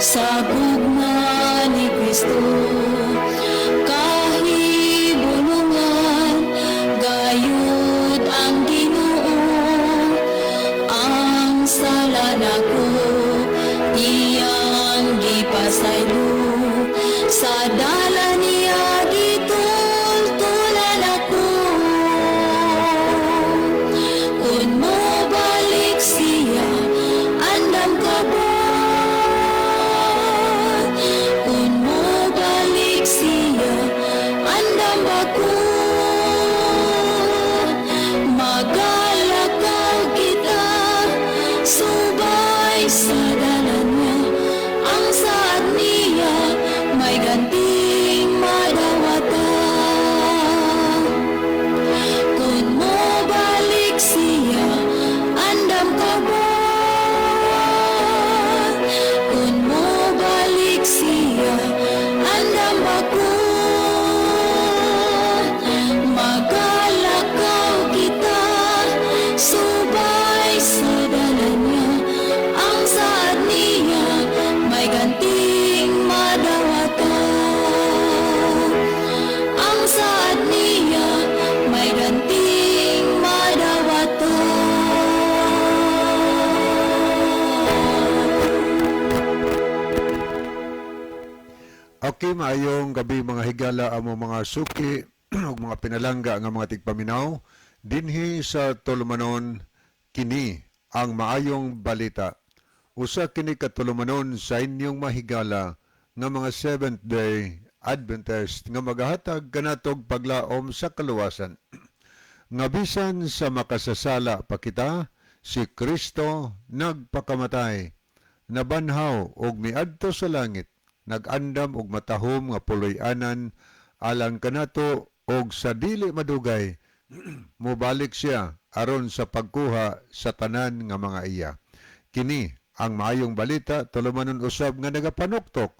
Sa gugma ni Kristo. Kahibulungan gayud ang Ginoo, ang sala nako iyang gipasaylo, sa dalan niya gitultulan ako. Kung mobalik siya, andam ka ba? Kung mobalik siya, andam ba ko? Magalakaw kita subay sa dalan niya, ang saad niya may ganting madawatan. Kung mobalik siya, andam ka ba? Kung mobalik siya, andam ba ko? Magalakaw kita subay sa dalan niya, ang saad niya may ganting madawatan. Ang saad niya may ganting madawatan. Okay, maayong gabi, mga higala, amo mga suki ug mga pinalangga nga mga tigpaminaw dinhi sa tulumanon. Kini ang Maayong Balita. Usa kini ka tulumanon sa inyong mahigala nga mga Seventh Day Adventist nga magahatag kanatog paglaom sa kaluwasan. Nga bisan sa makasasala pa kita, si Kristo nagpakamatay, nabanhaw og miadto sa langit, nag-andam og matahom nga puloy-anan alang kanato, og sa dili madugay mobalik siya aron sa pagkuha sa tanan nga mga iya. Kini ang Maayong Balita, tulumanon usab nga nagapanuktok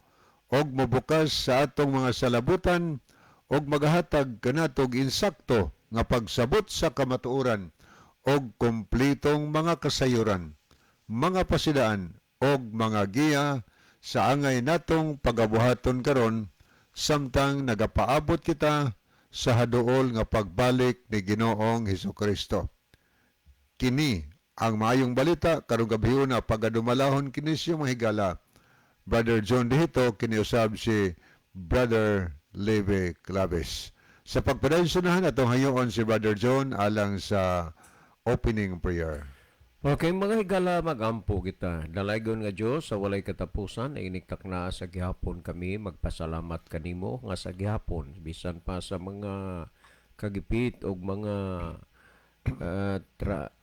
og mobukas sa atong mga salabutan og magahatag kanatog insakto nga pagsabot sa kamatuoran og kumplitong mga kasayuran, mga pasidaan og mga giya sa angay natong pagabuhaton karon samtang nagapaabot kita sa haduol nga pagbalik ni Ginoong Hesukristo. Kini ang Maayong Balita karong gabhiona, pagadumalahon kini siya, mga higala. Brother John Dihito, kiniusab si Brother Leve Claves. Sa pagpadayon, atong hayoon si Brother John alang sa opening prayer. Okay, mga higala, magampo kita. Dalaygon nga Diyos sa walay katapusan, iniktak na sa gihapon kami magpasalamat kanimo nga sa gihapon bisan pa sa mga kagipit og mga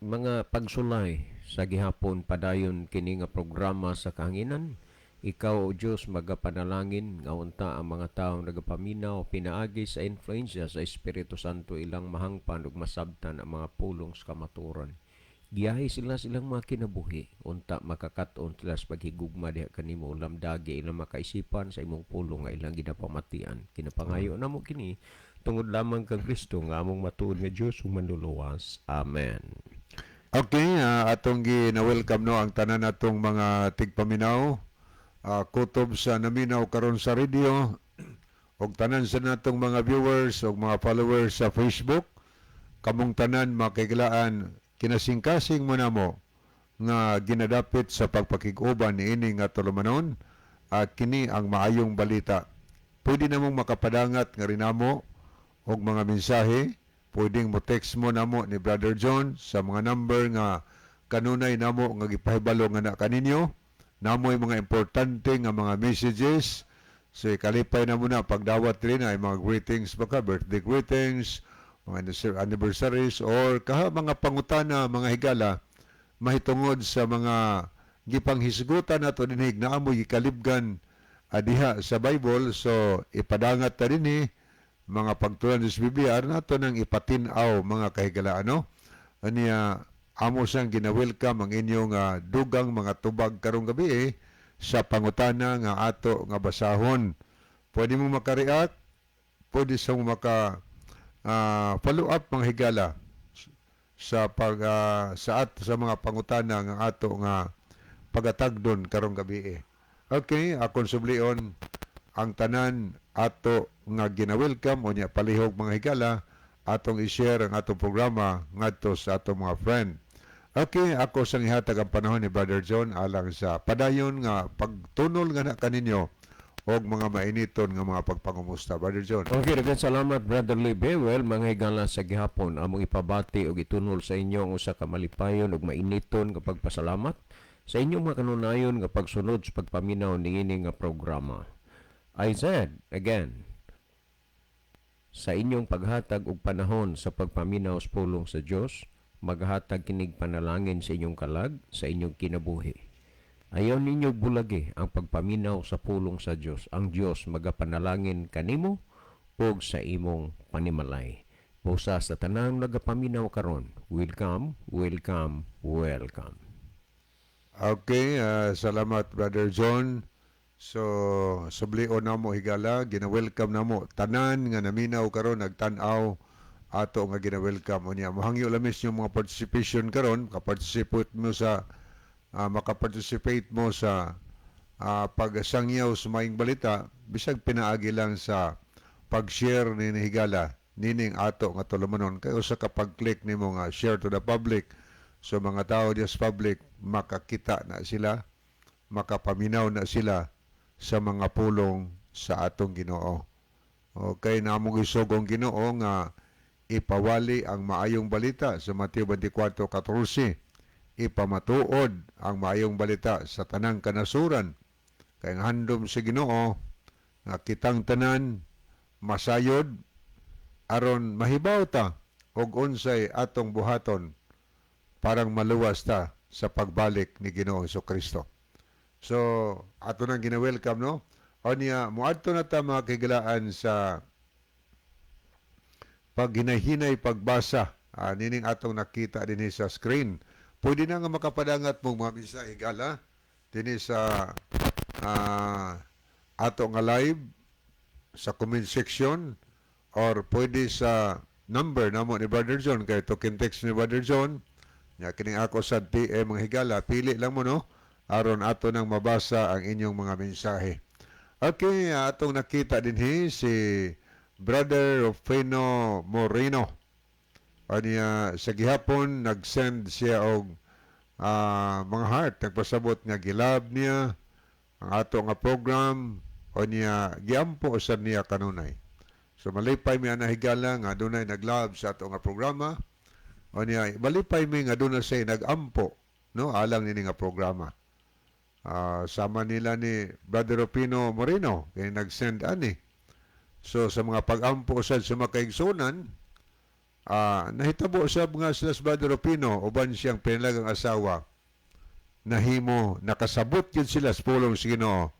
mga pagsulay sa gihapon, padayon kini nga programa sa kahanginan. Ikaw, O Diyos, magapanalangin nga unta ang mga taong nagapaminaw pinaagi sa influensya sa Espiritu Santo ilang mahangpan ug masabtan ang mga pulong sa kamatuoran. Giyahi sila silang mga kinabuhi unta makakaton sila sa paghigugma diha kanimo, lamdagi ilang makaisipan sa imong pulong nga ilang ginapamatian. Kinapangayo namo kini tungod lamang kang Kristo nga among matuod nga Dios ug Manluluwas. Amen. Okay, atong gi-welcome no ang tanan natong mga tigpaminaw kutob sa naminaw karon sa radio og tanan sa natong mga viewers og mga followers sa Facebook. Kamong tanan, makigilaan, kinasingkasing mo namo nga ginadapit sa pagpakig-uban niini nga tulumanon. Kini ang Maayong Balita. Pwede namong makapadangat nga rinamo og mga mensahe. Pwedeng mo text mo namo ni Brother John sa mga number nga kanunay namo nga gipahibalo nga na kaninyo. Namoy mga importante nga mga messages. So kalipay na muna pagdawat rin ay mga greetings baka, birthday greetings, mga anniversaries or kaha mga pangutana, mga higala, mahitungod sa mga gipanghisgutan nato dinhi na amoy gikalibgan adiha sa Bible. So ipadangat ta dinhi mga pagtulan sa Biblia aron nato nang ipatin-aw, mga kahigalaan, no? Aniya amo sang gina-welcome ang inyong dugang mga tubag karong gabi sa pangutana nga ato nga basahon. Pwede mo maka-react, pwede sa mo maka follow up, mga higala, sa pag sa at sa mga pangutana nga ato nga pagatagdon karong gabi. Okay, akon sublion ang tanan ato nga gina-welcome. Unya palihog, mga higala, atong i-share ang atong programa ngadto sa atong mga friend. Okay, ako sang ihatag ang panahon ni Brother John alang sa padayon nga pagtunol nga na kaninyo og mga mainiton nga mga pagpangumusta. Brother John. Okay, daghang salamat, Brother Libe. Well, mga higala, sa gihapon among ipabati og itunol sa inyo ang usa ka malipayon ug mainiton nga pagpasalamat sa inyong mga kanunayon nga pagsunod sa pagpaminaw niini nga programa. I said again, sa inyong paghatag og panahon sa pagpaminaw sa pulong sa Dios, maghatag kinig panalangin sa inyong kalag, sa inyong kinabuhi. Ayaw ninyo bulagi ang pagpaminaw sa pulong sa Dios. Ang Dios magapanalangin kanimo ug sa imong panimalay. Busa sa tanang nagapaminaw karon, welcome, welcome, welcome. Okay, salamat, Brother John. So, sublion namo, higala, gina-welcome namo tanan nga naminaw karon, nagtan-aw, ato nga gina-welcome. Unya mohangyo lamis yung mga participation karon, makaparticipate mo sa pagsangyaw sa maayong balita bisag pinaagi lang sa pag-share ni higala nining ato nga tulumanon, kay usa ka pag-click nimo nga "share to the public", so mga tao diya sa public makakita na sila, makapaminaw na sila sa mga pulong sa atong Ginoo. Okay, namo gisugong Ginoo nga ipawali ang maayong balita sa Mateo 24:14. Ipamatuod ang maayong balita sa tanang kanasuran. Kay ang handom sa Ginoo nga kitang tanan masayod aron mahibaw ta og unsay atong buhaton parang maluwas ta sa pagbalik ni Ginoong Kristo. So, ato nang gina-welcome, no? O niya, muadto na ta, mga kahigalaan, sa paghinay-hinay pagbasa nining atong nakita dinhi sa screen. Pwede na nga makapadangat mo mga mensahe, higala, dinhi sa ato nga live sa comment section or pwede sa number namo ni Brother John, kay token text ni Brother John nya kining ako sa DM. Mga higala, pili lang mo, no, aron ato nang mabasa ang inyong mga mensahe. Okay, atong nakita dinhi si Brother Rufino Moreno. Aniya sa gihapon nag-send siya og mga heart, nagpasabot nga gilab niya ang ato nga program o niya giampo sad niya kanunay. So malipay mi ana, higala, nga dunay naglove sa ato nga programa. O niya malipay mi nga dunay say nagampo, no, alang nini nga programa. Sama nila ni Brother Rufino Moreno kay nag-send ani. So sa mga pag-ampo sad sa mga kaigsunan, nahitabo sab nga sila sa Brother Rufino uban siyang pinalagang asawa, nahimo nakasabot yun sila sa pulong sa Ginoo.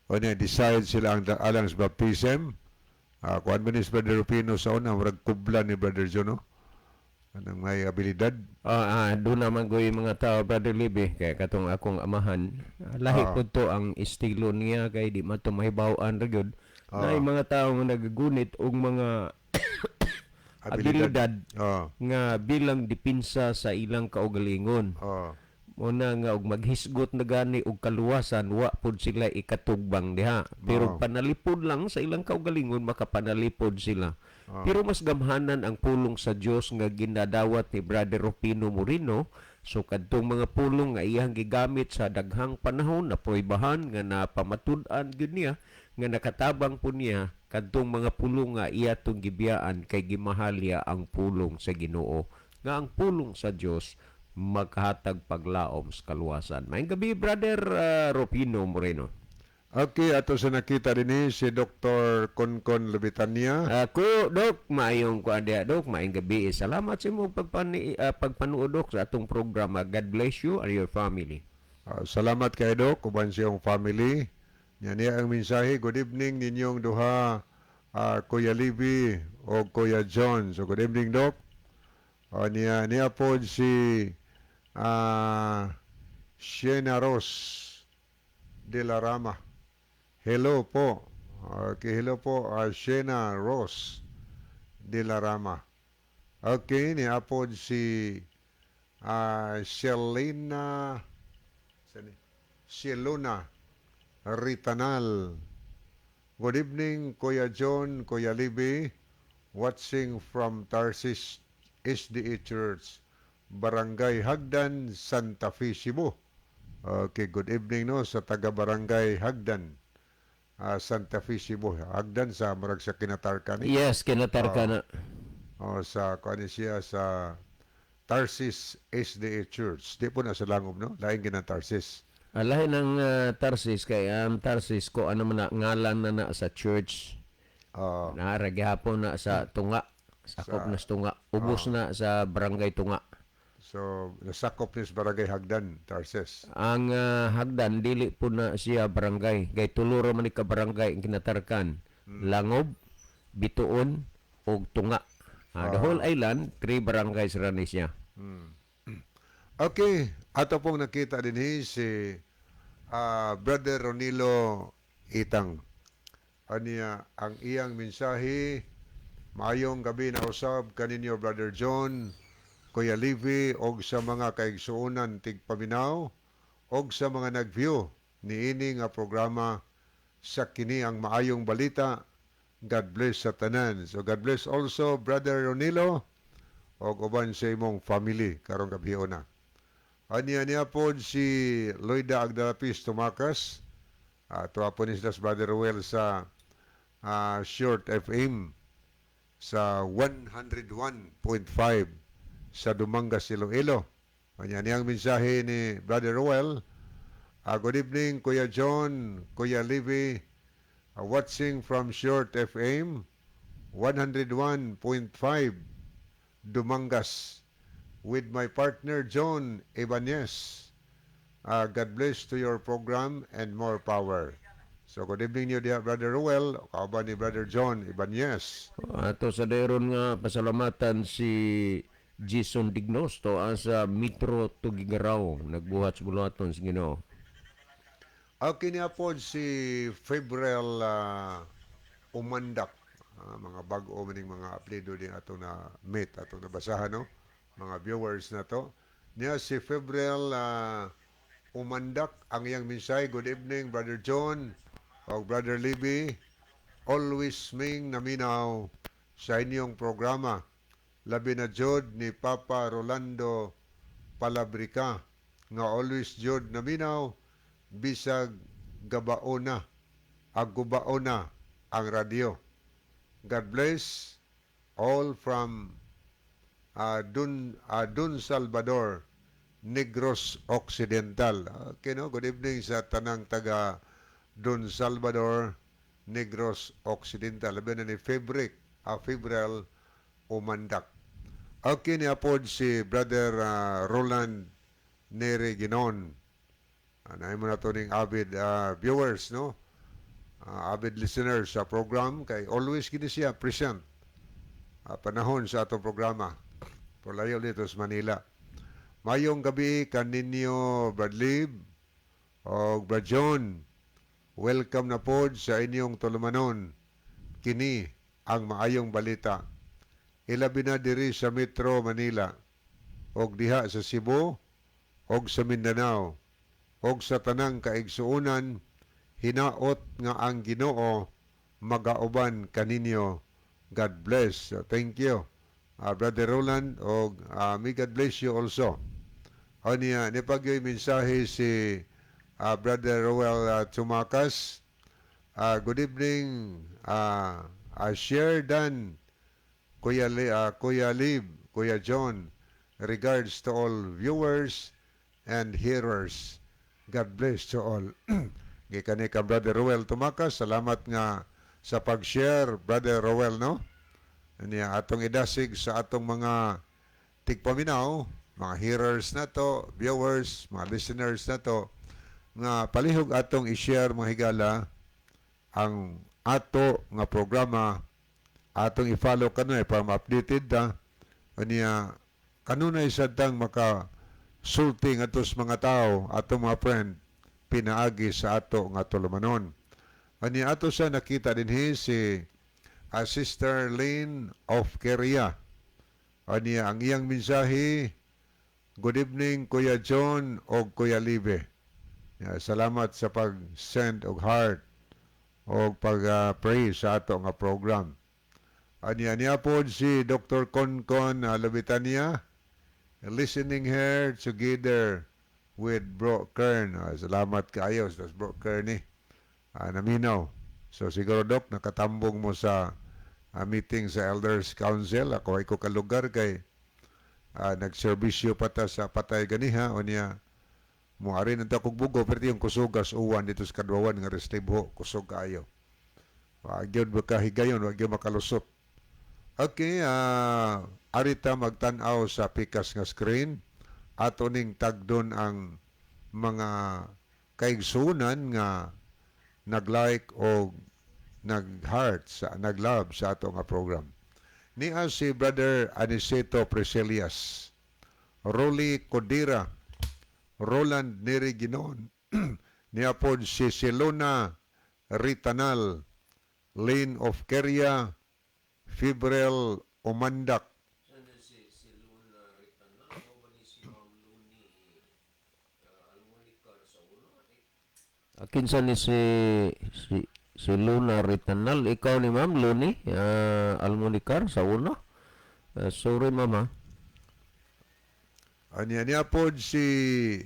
O niya decide sila ang alang sa baptism. Kuan ba ni si Brother Rufino sa una, murag kubla ni Brother John, no? Anang may abilidad. Doon naman ko yung mga tao, Brother Libby, kaya katong akong amahan, lahi po to ang estilo niya kay di man to mahibaw-an ra gyud. Na yung mga tao nga nagagunit og mga abilidad nga bilang dipinsa sa ilang kaugalingon. Muna nga og maghisgot na gani og kaluwasan, wa pud sila ikatugbang diha. Pero panalipod lang sa ilang kaugalingon, makapanalipod sila. Pero mas gamhanan ang pulong sa Dios nga ginadawat ni Brother Rufino Moreno. So kadtong mga pulong nga iyang gigamit sa daghang panahon, napruibahan nga napamatud-an gyud niya nga nakatabang po niya kadtong mga pulong nga iya tong gibiyaan kay gimahal niya ang pulong sa Ginoo, nga ang pulong sa Dios maghatag paglaom sa kaluwasan. Maayong gabi, Brother Rufino Moreno. Okay, ato sa nakita din si Dr. Konkon Lubitania. Ako, Dok, maayong kuan diha, Dok, maayong gabi. Salamat sa imong pagpanuod, Dok, sa atong programa. God bless you and your family. Salamat kay Doc, uban siyang family. Nya niya ang mensahe, "Good evening ninyong duha, Kuya Libby o Kuya John." So good evening, Doc. Niya niya po si Shena Rose de la Rama. Hello po. Okay, hello po, Shena Rose de la Rama. Okay, niya po si Selena. Saan ni? Si Luna. Ritanal. Good evening, Kuya John, Kuya Libby, watching from Tarsis SDA Church, Barangay Hagdan, Santa Fe, Cebu. Okay, good evening, no, sa taga Barangay Hagdan, Santa Fe, Cebu. Hagdan sa murag sa Kinatarkan ni. Yes, Kinatarka na. Oh, sa kuan siya sa Tarsis SDA Church. Di po na sa Langob, no? Lain gina Tarsis. Alahin ang Tarsis kay ang Tarsis ko ano man na, ngalan na na sa church. Naara gihapon na sa Tunga. Sakop na sa Tunga. Ubos na sa Barangay Tunga. So, nasakop ni sa Barangay Hagdan, Tarsis. Ang Hagdan dili po na siya barangay. Kay tulo ra man ni ka barangay ang Kinatarkan. Langob, Bituon ug Tunga. The whole island, three barangays ra ni siya. Okay, ato pong nakita din si Brother Ronilo Itang. Aniya ang iyang mensahe, "Maayong gabi na usab kaninyo, Brother John, Kuya Levi, og sa mga kaigsuonan tigpaminaw og sa mga nag-view niini nga programa sa kini ang Maayong Balita. God bless sa tanan." So God bless also, Brother Ronilo, og uban sa imong family karong gabi na. Aniya niya po si Loida Agdalapis Tumakas. Tuwa po ni sila sa Brother Ruel sa Short FM sa 101.5 sa Dumangas, Iloilo. Aniya niyang mensahe ni Brother Ruel. "Good evening, Kuya John, Kuya Levi, watching from Short FM 101.5 Dumangas with my partner John Ibanez. God bless to your program and more power." So good evening niyo diha, Brother Ruel, kauban ni Brother John Ibanez. Ato sa dayron nga pasalamatan si Jason Dignosto sa Metro Tuguegarao nagbuhat sa buluhaton sa Ginoo. Okay niya po si Febril Umandak. Mga bag-o maning mga apelyido din ato na meet, atong nabasahan, no? Mga viewers na to. Niya si Febril Umandak, ang iyang mensahe, "Good evening, Brother John o Brother Libby. Always ming naminaw sa inyong programa. Labi na jud ni Papa Rolando Palabrica nga always jud naminaw bisag gabao na agubao na ang radyo. God bless all from Dun Salvador, Negros Occidental." Okay, no? Good evening sa tanang taga Dun Salvador, Negros Occidental. Labi na ni Febril Umandak. Okay ni apod si Brother Roland Nere Ginon. Mo na to ning avid viewers, no? Avid listeners sa program kay always kini siya present panahon sa atong programa. Pero layo dito sa Manila. "Mayong gabi kaninyo, Brad Lib o Brad John. Welcome na pod sa inyong tulumanon. Kini ang Maayong Balita. Ilabi na diri sa Metro Manila og diha sa Cebu og sa Mindanao og sa tanang kaigsuonan. Hinaot nga ang Ginoo magauban kaninyo. God bless." So, thank you, Brother Roland, og may God bless you also. Aniya ni pagyoy mensahe si Brother Roel Tumakas. "Good evening, share dan Kuya Lib, Kuya John. Regards to all viewers and hearers. God bless to all." Gikan ni ka Brother Roel Tumakas, salamat nga sa pag-share, Brother Roel, no? Niya atong idasig sa atong mga tigpaminaw, mga hearers na to, viewers, mga listeners na to, nga palihog atong i-share, mga higala, ang ato nga programa, atong i-follow kanunay para ma-updated ta. Unya kanunay sad tang maka sulti ngadto sa mga tao, atong mga friend, pinaagi sa ato nga tulumanon. Unya ato sa nakita dinhi si Sister Lynn of Korea. Unya ang iyang mensahe, "Good evening, Kuya John o Kuya Libe." Yeah, salamat sa pag-send og heart o pag-pray sa ato nga program. Anya niya po si Dr. Concon Lubitania, listening here together with Bro Kern. Salamat kaayo sa Bro Kern ni. Naminaw. So siguro, Doc, nakatambong mo sa meeting sa Elders Council. Ako ay ko kalugar kay nagserbisyo pa ta sa patay ganiha o niya mo ari nanta kog bugo pero yung kusugas uwan dito sa Kadwawan nga Restibho, kusog kaayo. Wa gyud ba kahigayon, wa gyud makalusot. Okay, arita magtan-aw sa pikas nga screen. Ato ning tagdon ang mga kaigsunan nga nag-like o nag-heart sa nag-love sa ato nga program. Niya si Brother Aniceto Preselias, Rolly Codira, Roland Neri Ginon, niya pod si Silona Ritanal, Lane of Keria, Fibrel Umandak. Si si Luna Ritanal o ba ni si Ma'am Luni Almonicar sa una? Kinsa ni si Luna Ritanal? Ikaw ni Ma'am Luni Almonicar sa una? Sorry, ma'am, ha. Anya niya pod si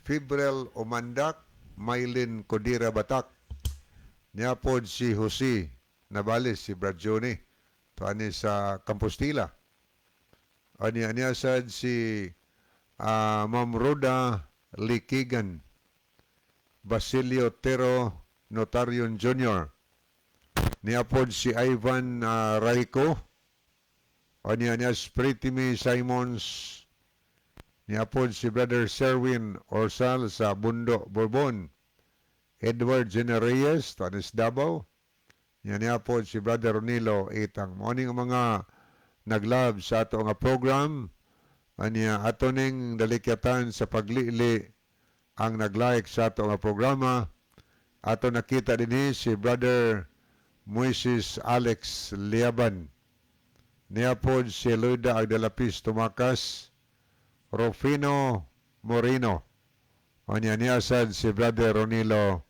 Fibrel Umandak, Mylene Codira Batak. Niya pod si Jose Navales, si Brad Johnny. Tuani sa Compostela. Anya niya sad si Ma'am Roda Likigan, Basilio Tero Notarion Jr. Niya pod si Ivan Raico. Anya niya si Pretty Simons. Niya pod si Brother Sherwin Orsal sa Bundo, Bourbon. Edward Genereyes, Tanis Davao. Niya niya pod si Brother Ronilo Itang. Mao ning ang mga nag-love sa ato nga program. Anya ato ning dalikyatan sa paglili ang nag-like sa ato nga programa. Ato nakita dinhi si Brother Moises Alex Liaban. Niya pod si Loida Agdalapis Tumakas, Rufino Moreno. Anya niya sad si Brother Ronilo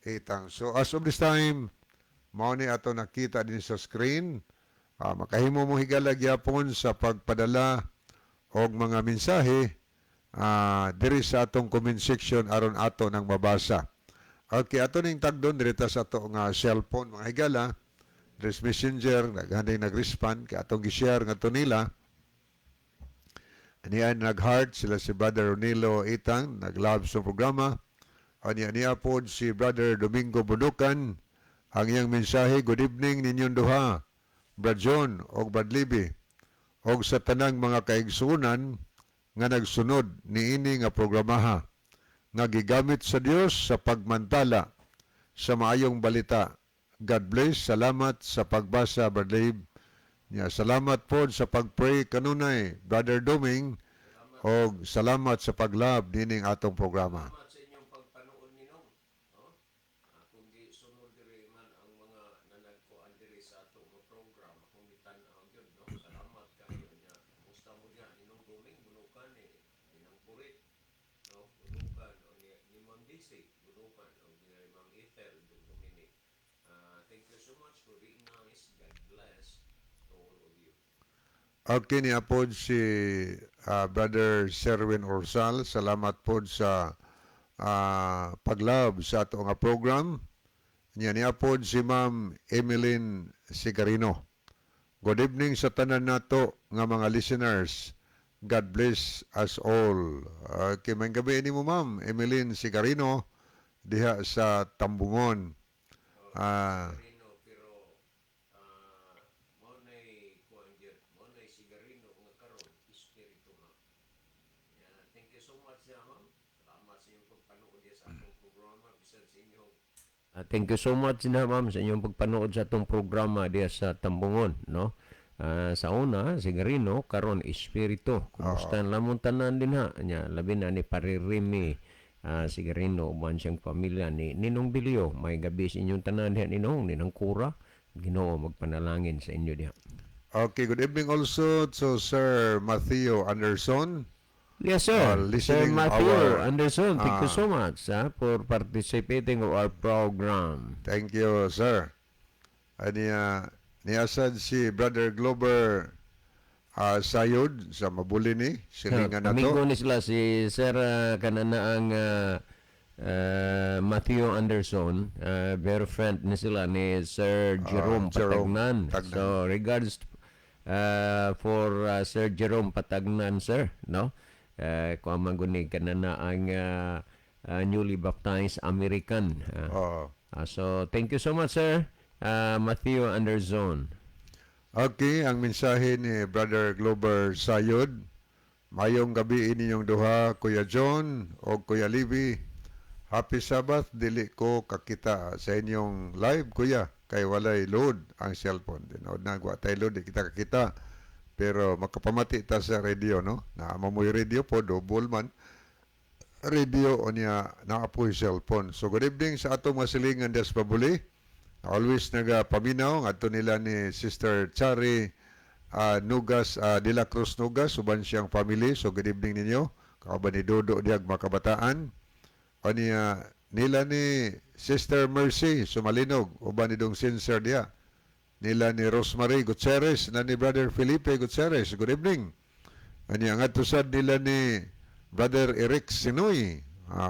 Itang. So as of this time, mao ni ato nakita din sa screen. Makahimo mo higala gyapon sa pagpadala og mga mensahe diri sa atong comment section aron ato nang mabasa. Okay, ato ning tagdon diri ta sa ato nga cellphone, mga higala. There's Messenger, daghan din nag-respond kay atong gi-share nga to nila. Aniya nag-heart sila si Brother Ronilo Itang, nag-love sa programa. Aniya niya pod si Brother Domingo Budukan. Ang iyang mensahe, "Good evening ninyong duha, Brad John og Brad Libby, og sa tanang mga kaigsunan nga nagsunod niini nga programaha nga gigamit sa Dios sa pagmantala sa maayong balita. God bless. Salamat sa pagbasa, Brad Lib." Ya, salamat po sa pag-pray kanunay, Brother Doming, og salamat sa pag-love nining atong programa. Salamat sa inyong pagpanood ninong. No? Kung di sunod diri man ang mga nanagkuan diri sa ato nga program, akong gitan-aw gyud, no. Salamat kayo nya. Kumusta mo diha, Ninong Duming, Bunukan ni Ninang Purit, no? Bunukan o ni Ma'am Daisy, Bunukan o ni Ma'am Ethel Dominic. Thank you so much for being nice. God bless to all of you. Okay, ni pod si Brother Sherwin Orsal. Salamat pod sa pag-love sa ato nga program. Niya niya pod si Ma'am Emeline Sigarino. "Good evening sa tanan nato nga mga listeners. God bless us all." Okay, may gabi ni mo, Ma'am Emeline Sigarino, diha sa Tambungon. Sigarino pero mao nay kuan gyud, mao nay sigarino nga karon espiritu na. Yeah, thank you so much ya, ma'am. Salamat sa inyong pagpanood diya sa atong programa bisan sa inyong thank you so much na, ma'am, sa inyong pagpanood sa atong programa diya sa Tambungon, no? Sa una, sigarino, karon espiritu. Kumusta lamon tanan din ha? Nya, labi na ni Paririmi Sigarino uban siyang pamilya ni Ninong Bilyo. May gabi sa inyong tanan diha, Ninong, Ninang Kura. Ginoo magpanalangin sa inyo diha. Okay, good evening also to Sir Matthew Anderson. Yes, sir. Sir Listening Matthew Anderson, thank you so much for participating of our program. Thank you, sir. Aniya niasad si Brother Glover Sayod sa Mabulini, silingan na Amigo to. Ni sila si Sir kanana ang Matthew Anderson, very friend ni sila ni Sir Jerome Jerome Patagnan. Patagnan. So regards for Sir Jerome Patagnan, sir, no? Kuan man gud ni kanana ang newly baptized American. Oh. So thank you so much, sir. Matthew Anderson. Okay, ang mensahe ni Brother Glover Sayod. "Mayong gabi inyong duha, Kuya John o Kuya Libby. Happy Sabbath, dili ko kakita sa inyong live, Kuya, kay walay load ang cellphone." Tinuod na, wa tay load, di kita kakita. Pero makapamati ta sa radio, no? Naa mo'y radio po, double man. Radio o niya naapoy cellphone. So good evening sa atong mga silingan des Pabuli. Always nagapaminaw ngadto nila ni Sister Chari Nugas, De La Cruz Nugas uban siyang family. So good evening ninyo. Kauban ni Dodo diag mga kabataan. O niya nila ni Sister Mercy Sumalinog uban ni Dong Sincere diya. Nila ni Rosemary Gutierrez na ni Brother Felipe Gutierrez. Good evening. Anya ngadto sad nila ni Brother Eric Sinoy,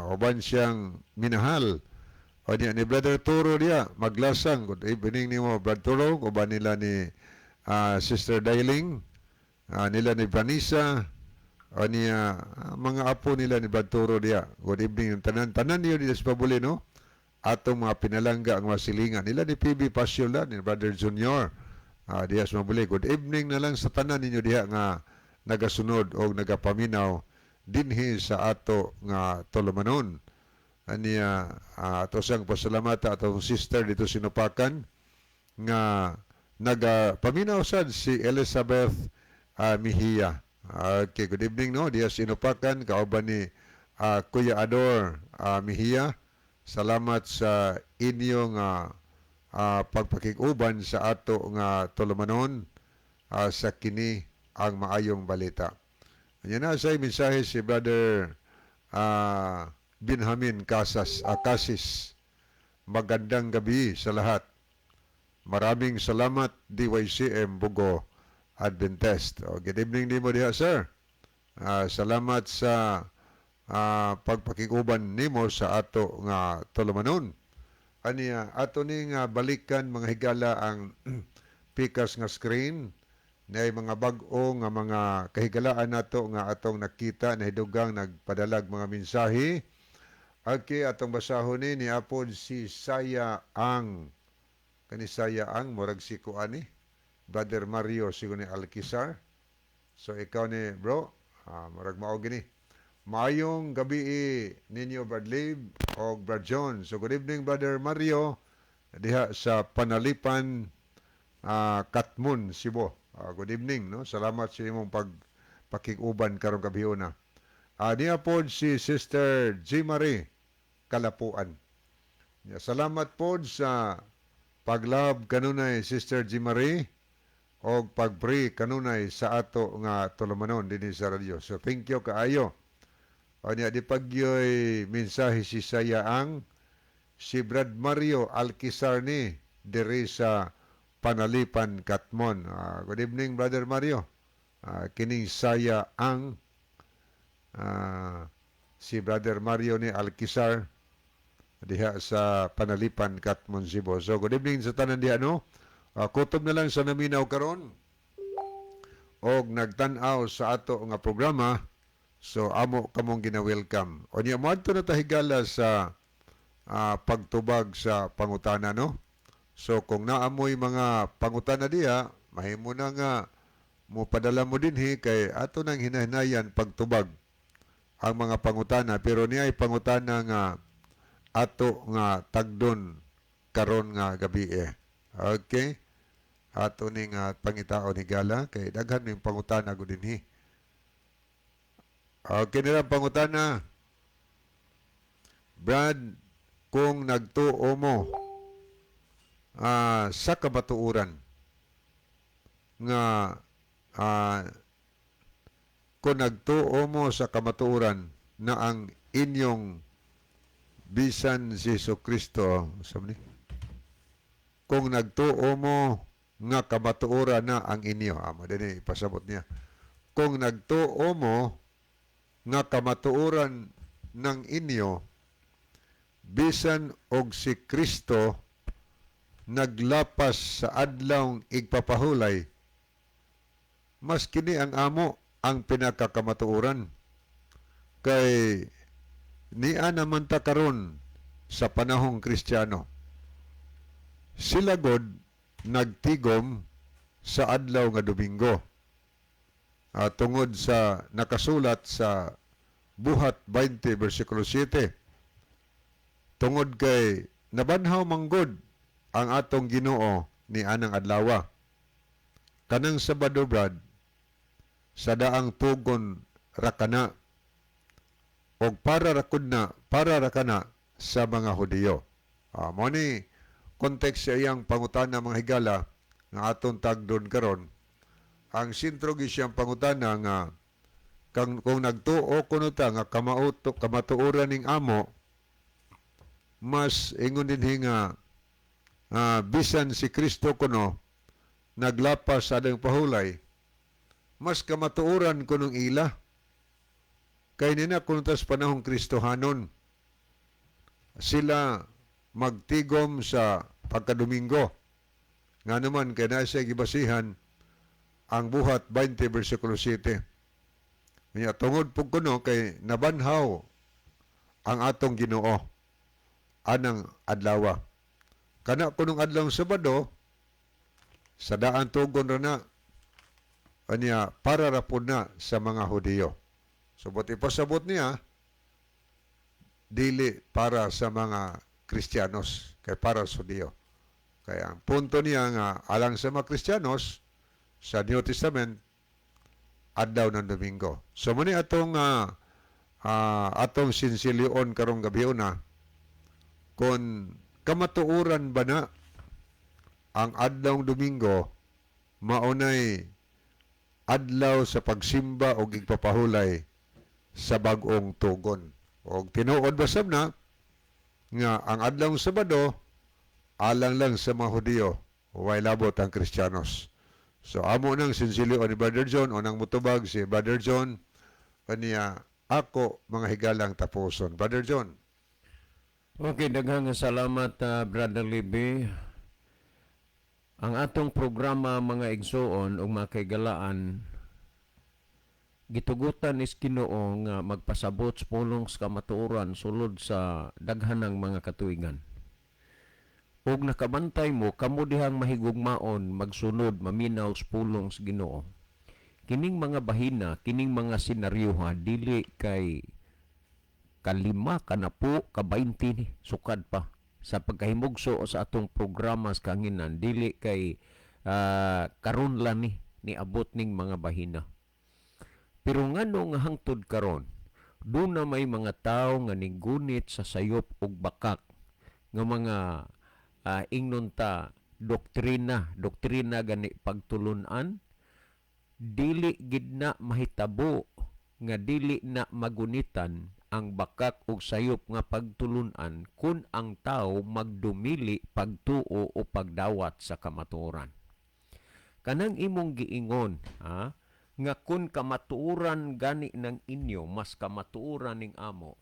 uban siyang minahal. O niya ni Brother Turo diya, Maglasang. Good evening nimo, Brother Turo, uban nila ni Sister Dailing, nila ni Vanessa, o niya mga apo nila ni Brother Turo diya. Good evening tanan tanan niyo diya sa Pabuli, no? Atong mga pinalangga ang mga silingan nila ni PB Pasyola, ni Brother Junior diya sa Mabuli. Good evening na lang sa tanan ninyo diha nga nagasunod o nagapaminaw dinhi sa ato nga tulumanon. Aniya ato siyang pasalamata atong sister dito sinupakan nga nagapaminaw sad, si Elizabeth Mejia. Okay, good evening, no, diya sinupakan kauban ni Kuya Ador Mejia. Salamat sa inyong pagpakig-uban sa ato nga tulumanon sa kini ang maayong balita. Yan na sa mensahe si Brother Benjamin Casas Acasis. "Magandang gabi sa lahat. Maraming salamat, DYCM Bogo Adventist." O, good evening din mo diha, sir. Salamat sa pagpakiguban nimo sa ato nga tulumanon. Aniya ato ni nga balikan, mga higala, ang pikas nga screen na mga bag-o nga mga kahigalaan nato nga atong nakita na hidugang nagpadalag mga mensahe. Okay, atong basahon ni niapod si Saya ang kani Saya ang murag si kuani Brother Mario sigon ni Alquizar. So ikaw ni, bro, murag mao gini. "Maayong gabi ninyo, Brad Lib o Brad John." So good evening, Brother Mario, diha sa Panalipan, Katmon, Cebu. Good evening, no? Salamat sa imong pag pakiguban karong gabi una. Niya pod si Sister G. Marie Kalapuan. Ya, salamat pod sa paglab kanunay, Sister G. Marie, o pag-pray kanunay sa ato nga tulumanon dinhi sa radyo. So thank you kaayo. O niya di pagyoy mensahe si Saya ang si Brad Mario Alquizar ni diri sa Panalipan, Katmon. Good evening, Brother Mario. Kining Saya ang si Brother Mario ni Alquizar diha sa Panalipan, Katmon, Cebu. So good evening sa tanan diha, no. Kutob na lang sa naminaw karon og nagtan-aw sa ato nga programa. So amo kamong gina-welcome. O niya moadto na ta, higala, sa pagtubag sa pangutana, no. So kung naamoy mga pangutana diha, mahimo na nga mo padala mo dinhi kay ato nang hinahinayan pagtubag ang mga pangutana, pero niya ay pangutana nga ato nga tagdon karon nga gabi eh. Okay? Ato ni nga pangitaon, higala, kay daghan ning pangutana gud dinhi. Okay nila pangutana. "Brad, kung nagtuo mo sa kamatuoran nga Kung nagtuo mo sa kamatuoran na ang inyong bisan si Jesu Kristo, sabi ni, kung nagtuo mo nga kamatuoran na ang inyo, amo din ipasabot niya. Kung nagtuo mo nga kamatuoran ng inyo, bisan og si Kristo naglapas sa adlawng igpapahulay, mas kini ang amo ang pinakakamatuoran. Kay niya naman ta karon sa panahong Kristiyano. Sila god nagtigom sa adlaw nga Domingo. Tungod sa nakasulat sa Buhat 20 versikulo 7. Tungod kay nabanhaw manggod ang atong Ginoo ni anang adlawa. Kanang Sabado, Brad, sa daang tugon rakana og para rakud na para rakana sa mga Hudiyo. Mo ni context sa iyang pangutana, mga higala, nga atong tagdon karon. Ang sentro gi siyang pangutana nga kang kung nagtuo kuno ta nga kamauto kamatuoran ning amo, mas ingon din nga bisan si Kristo kuno naglapas sa adang pahulay, mas kamatuoran kunong ila kay nina kuno tas panahong Kristohanon sila magtigom sa pagkadomingo, nga naman kay naa siya gibasihan ang Buhat 20 versikulo 7. Nya tungod pug kuno kay nabanhaw ang atong Ginoo anang adlawa. Kana kunong adlawng Sabado sa daan tugon ra na, anya para ra pud na sa mga Hudiyo. So but ipasabot niya dili para sa mga Kristiyanos kay para sa Hudiyo. Kaya ang punto niya nga alang sa mga Kristiyanos sa New Testament, adlaw ng Domingo. So muni atong atong sinsilyon karong gabi una kung kamatuoran ba na ang adlaw Domingo maunay adlaw sa pagsimba o igpapahulay sa bag-ong tugon. O tinuod ba sab na nga ang adlaw Sabado alang lang sa mga Hudiyo, way labot ang Kristiyanos? So amo nang sinsilyo ni Brother John o nang mutubag si Brother John kaniya ako, mga higalang, tapuson. Brother John. Okay, daghang salamat, Brother Libby. Ang atong programa, mga igsuon ug mga kaigalaan, gitugutan is Ginoo nga magpasabot sa pulong sa kamatuoran sulod sa daghanang mga katuigan. Ug nakabantay mo kamo dihang mahigugmaon magsunod maminaw sa pulong sa Ginoo. Kining mga bahina, kining mga senaryoha dili kay kalima, kanapu, ka-20 ni, sukad pa sa pagkahimugso sa atong programa sa kahanginan, dili kay karon lang ni niabot ning mga bahina. Pero ngano nga hangtod karon doon na may mga tao nga ninggunit sa sayop ug bakak nga mga ingnon ta doktrina, doktrina gani pagtulunan? Dili gid na mahitabo nga dili na magunitan ang bakak ug sayop nga pagtulunan kun ang tao magdumili pagtuo o pagdawat sa kamatuoran. Kanang imong giingon, ha, nga kun kamatuoran gani ng inyo, mas kamatuoran ning amo.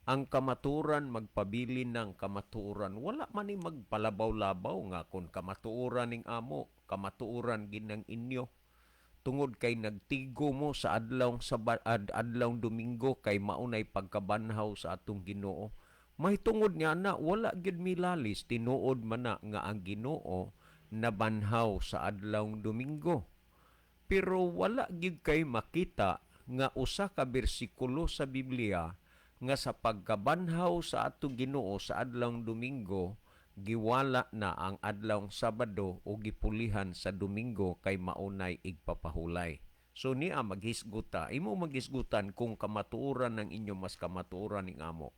Ang kamatuoran magpabilin ng kamatuoran. Wala man ni magpalabaw-labaw nga kun kamatuoran ning amo, kamatuoran gid ng inyo. Tungod kay nagtigo mo sa adlaw sa adlaw Domingo kay maunay pagkabanhaw sa atong Ginoo. May tungod nga na wala gyud milalis, tinuod man na nga ang Ginoo nabanhaw sa adlaw Domingo. Pero wala gyud kay makita nga usa ka bersikulo sa Biblia nga sa pagkabanhaw sa atong Ginoo sa adlaw Domingo giwala na ang adlaw Sabado o gipulihan sa Domingo kay maunay igpapahulay. So niya maghisguta, imo maghisgutan kung kamatuoran ng inyo mas kamatuoran ning amo.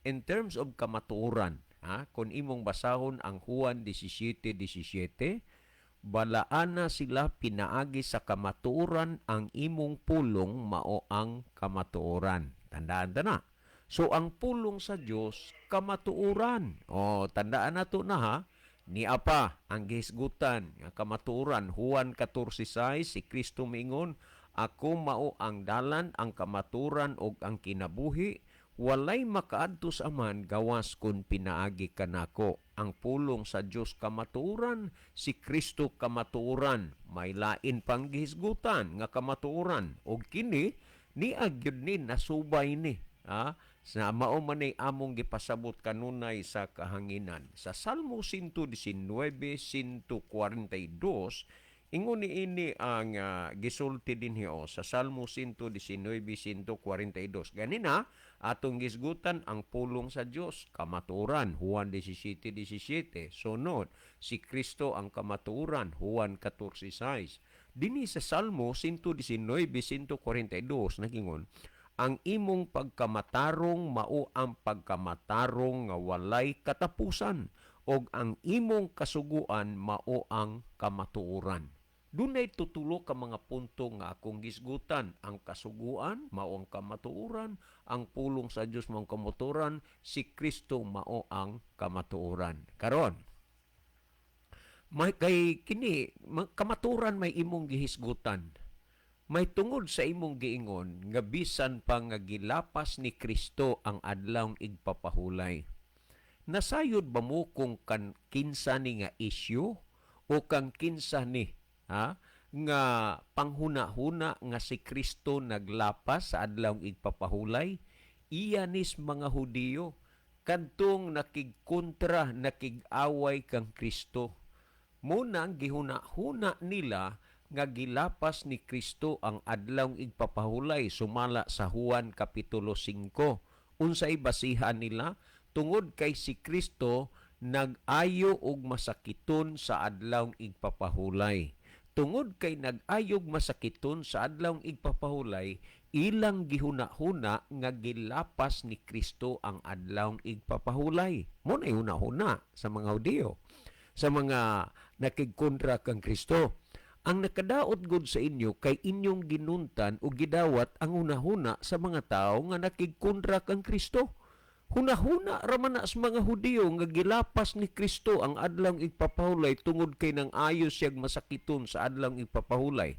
In terms of kamatuoran, ha, kung imong basahon ang Juan 17:17, Balaana sila pinaagi sa kamatuoran, ang imong pulong mao ang kamatuoran. Tandaan ta na. So ang pulong sa Dios kamatuoran. O tandaan nato na ha. Nia pa ang gihisgutan nga kamatuoran, Juan 14:6, si Kristo miingon, "Ako mao ang dalan, ang kamatuoran ug ang kinabuhi, walay makaadto sa Amahan gawas kun pinaagi kanako." Ang pulong sa Dios kamatuoran, si Kristo kamatuoran. May lain pang gihisgutan nga kamatuoran ug kini niya gyud ni nasubay ni. Ha? Sa mao man ni among gipasabot kanunay sa kahanginan. Sa Salmo 119, 142, ingon ni ini ang gisulti dinhi o sa Salmo 119, 142. Ganina, atong gisgutan ang pulong sa Dios, kamatuoran, Juan 17:17. Sunod, si Kristo ang kamatuoran, Juan 14:6. Dinhi sa Salmo 119, 142, nagingon, "Ang imong pagkamatarong mao ang pagkamatarong nga walay katapusan, og ang imong kasuguan mao ang kamatuoran." Dunay tutulo ka mga punto nga akong gisgutan. Ang kasuguan, mao ang kamatuoran, ang pulong sa Dios mao ang kamatuoran, si Kristo mao ang kamatuoran. Karon, may kay kini kamatuoran may imong gihisgutan. May tungod sa imong giingon nga bisan pa nga gilapas ni Kristo ang adlawng igpapahulay. Nasayod ba mo kung kan kinsa ni nga issue o kang kinsa ni ha nga panghuna-huna nga si Kristo naglapas sa adlawng igpapahulay? Iya nis mga Hudiyo kadtong nakigkontra, nakig-away kang Kristo. Muna ang gihuna-huna nila nga gilapas ni Kristo ang adlawng igpapahulay sumala sa Juan Kapitulo 5. Unsay basihan nila? Tungod kay si Kristo nag-ayo og masakiton sa adlawng igpapahulay. Tungod kay nag-ayog masakiton sa adlawng igpapahulay, ilang gihuna-huna nga gilapas ni Kristo ang adlawng igpapahulay. Mo na huna-huna sa mga Hudiyo, sa mga nakigkontra kang Kristo. Ang nakadaot gud sa inyo kay inyong ginuntan o gidawat ang hunahuna sa mga tao nga nakigkontra kang Kristo. Hunahuna raman na sa mga Hudiyo nga gilapas ni Kristo ang adlawng igpapahulay tungod kay nang ayos siyag masakiton sa adlawng igpapahulay.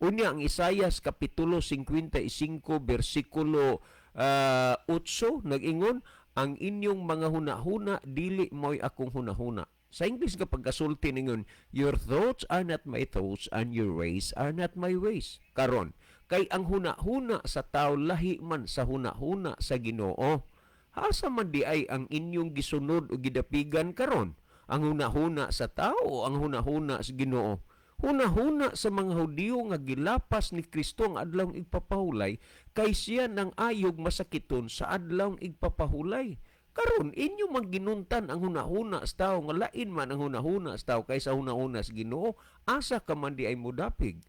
Unya ang Isayas Kapitulo 55 bersikulo 8 nag-ingon, "Ang inyong mga hunahuna dili mo'y akong hunahuna." Sa English nga pagkasulti ningon, "Your thoughts are not my thoughts and your ways are not my ways." Karon, kay ang hunahuna sa tao lahi man sa hunahuna sa Ginoo. Asa man di ay ang inyong gisunod o gidapigan karon? Ang hunahuna sa tao o ang hunahuna sa Ginoo? Hunahuna sa mga Hudiyo nga gilapas ni Kristo ang adlawng igpapahulay kay siya nang ayog masakiton sa adlawng igpapahulay. Karon inyo man ginuntan ang hunahuna sa tao nga lain man ang hunahuna sa tao kaysa hunahuna sa Ginoo, asa ka man di ay modapig?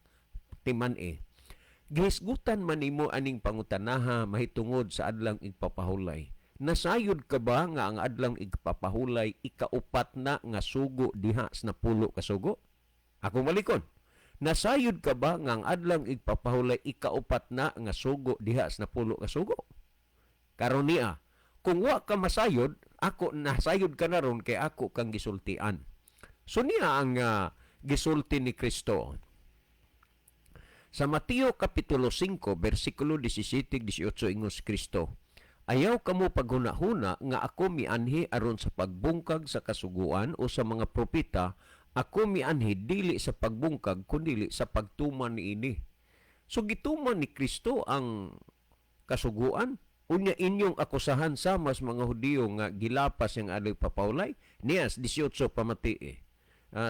Timan eh. Gihisgutan man nimo aning pangutanaha mahitungod sa adlawng igpapahulay. Nasayod ka ba nga ang adlawng igpapahulay ikaupat na nga sugo diha sa 10 ka sugo? Ako malikon. Nasayod ka ba nga ang adlawng igpapahulay ikaupat na nga sugo diha sa 10 ka sugo? Karon niya, kung wa ka masayod, ako nasayod ka na ron kay ako kang gisultian. So niya ang gisulti ni Kristo. Sa Mateo Kapitulo 5, versikulo 17 18, ingon si Kristo, "Ayaw kamo paghuna-huna nga ako mianhi aron sa pagbungkag sa kasuguan o sa mga propeta, ako mianhi dili sa pagbungkag kundili sa pagtuman niini." So gituman ni Kristo ang kasuguan. Unya inyong akusahan sa mas mga Hudiyo nga gilapas ang adlaw papahulay. Niyas 18 pamati eh.